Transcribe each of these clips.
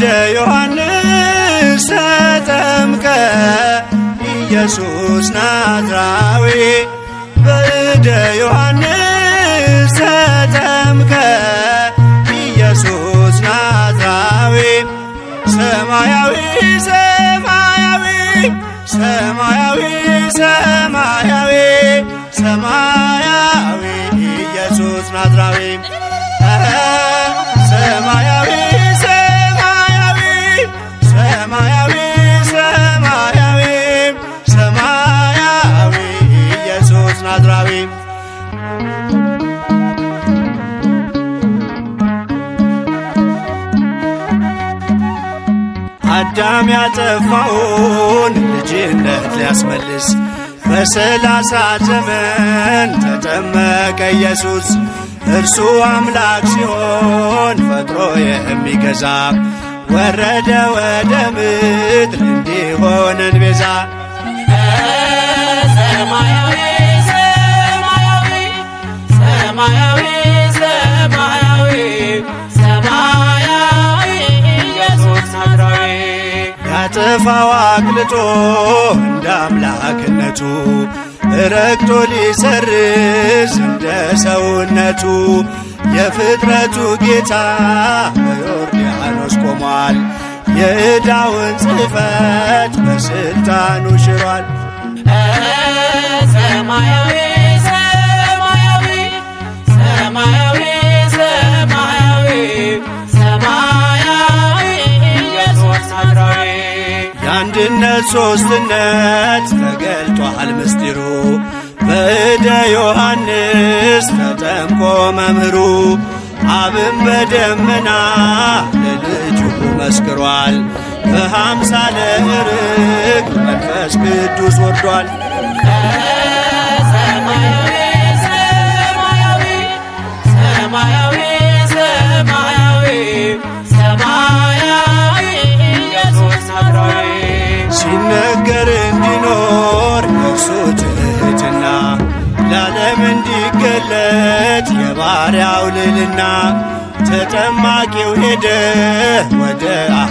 በእደ ዮሐንስ ተጠምቀ ኢየሱስ ናዝራዊ፣ በእደ ዮሐንስ ተጠምቀ ኢየሱስ ናዝራዊ። ሰማያዊ ሰማያዊ ሰማያዊ ሰማያዊ ሰማያዊ ኢየሱስ ናዝራዊ፣ ሰማያዊ ሰማያዊ ሰማያዊ ሰማያዊ ሰማያዊ ኢየሱስ ናዝራዊ። አዳም ያጠፋውን ልጅነት ሊያስመልስ በ30 ዘመን ተጠመቀ ኢየሱስ። እርሱ አምላክ ሲሆን ፈጥሮ የሚገዛ ወረደ ወደ ምድር እንዲሆነን ቤዛ። ሰማያዊ ሰማያዊ ሰማያዊ ሰማያዊ ሰማያዊ ኢየሱስ ናዝራዊ። ያጠፋው አቅልጦ እንደ አምላክነቱ ረግጦ ሊሰርዝ እንደ ሰውነቱ የፍጥረቱ ጌታ በዮርዳኖስ ቆሟል። የዕዳውን ጽሕፈት በስልጣኑ ሽሯል። ሰማያዊ ሰማያዊ ሰማያዊ ሰማያዊ ሰማያዊ ኢየሱስ ናዝራዊ። የአንድነት ሦስትነት ተገልጧል ምስጢሩ በእደ ዮሐንስ ተጠምቆ መምህሩ። አብን በደመና ለልጁ መስክሯል። በአምሳለ ርግብ መንፈስ ቅዱስ ወርዷል። ሰማያዊ ሰማያዊ ሰማያዊ ሰማያዊ ሰማያዊ ኢየሱስ ናዝራዊ። ሲነገር እንዲኖር የእርሱ ትሕትና ለዓለም እንዲገለጥ የባሪያው ልዕልና ተጠማቂው ሄደ ወደ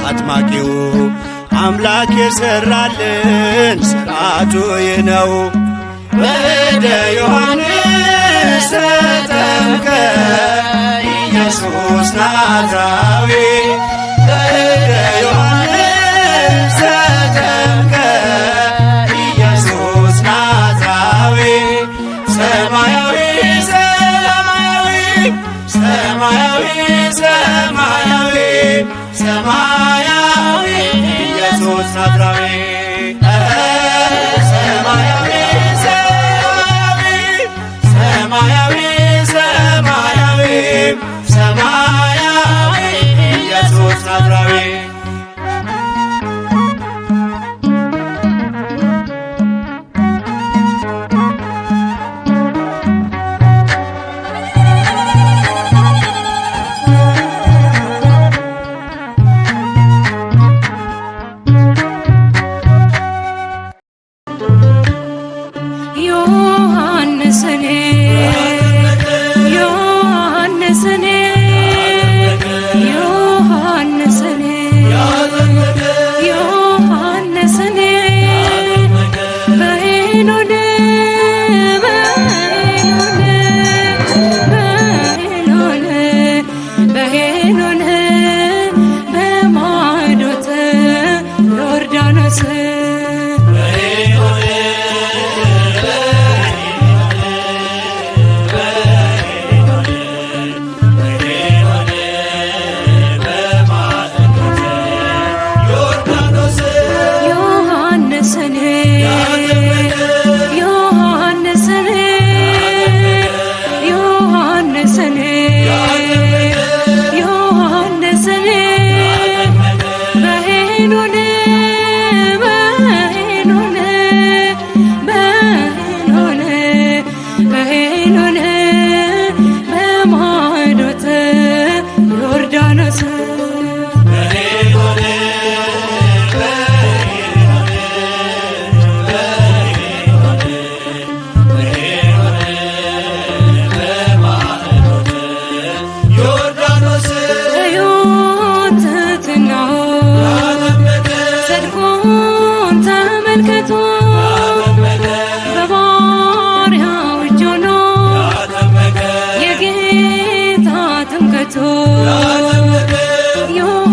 አጥማቂው። አምላክ የሠራልን ሥርዓቱ ይህ ነው። በእደ ዮሐንስ ተጠምቀ ኢየሱስ ናዝራዊ፣ በእደ ዮሐንስ ተጠምቀ ኢየሱስ ናዝራዊ። ሰማያዊ ሰማያዊ ሰማያዊ ሰማያዊ ሰማያዊ ኢየሱስ ናዝራዊ፣ ሰማያዊ ሰማያዊ ሰማያዊ ሰማያዊ ኢየሱስ ናዝራዊ። ጥምቀቱ። ያጠመቀ ዮሐንስ።